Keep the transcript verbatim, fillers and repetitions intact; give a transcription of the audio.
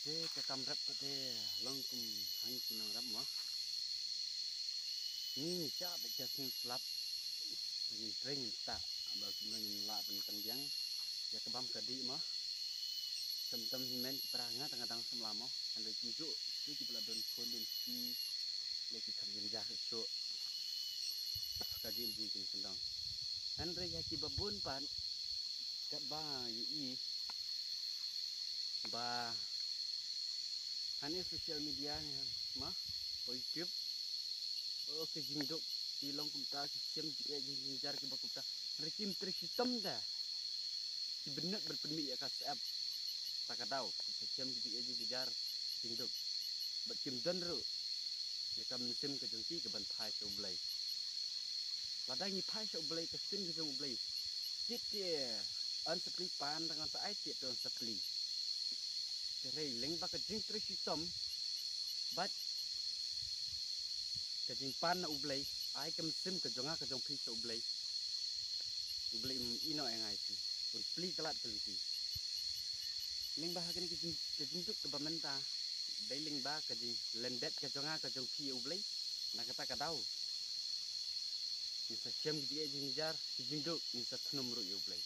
Te ka kam rep ka te long kum hang ki nong rep mo. Ngi ngi cha ba cha sing slap. Ngin trei ngin ta ba kumno ngin lah ban kan biang. Ya ka bam ka di mo. Tem tem himen ki para nga tang dang samla mo. Kan dei ki ju ki ki pala don khun don ki le ki kham jinjar shu. Ka jin ji kin sendang. Hynrei ha ki babun pat kat ba yu i ba hane social media ni ma pa YouTube. O ke jingduk ti long kumta ki sem jingeh jingjinjar ki ba kumta. Hynrei kim trei shitom da ki benut ban pynmih ya ka sep. Ta ka daw ki sem jingeh jingjinjar jingduk. Bad kim don ru ya ka mynsiem ka jong ki ka ban phai sha U Blei. Lada ngi phai sha U Blei ka ktien ka jong U Blei. Tit te an sapli pan tang an sa ai tit te an sapli. Te rei leng ba ka jingtrei shitom bad ka jingpan na U Blei ai ka mynsiem ka jong nga ka jong phi sha U Blei. U Blei um ino engai phi un pli kalat ka lynti. Leng ba ha kane ka jing ka jingduk ka ba mynta dei leng ba ka jinglendet ka jong nga ka jong phi U Blei. Na kata ka daw ngin sa shem ki jingeh jingjar ki jingduk ngin sa thnum ruh ïa U Blei.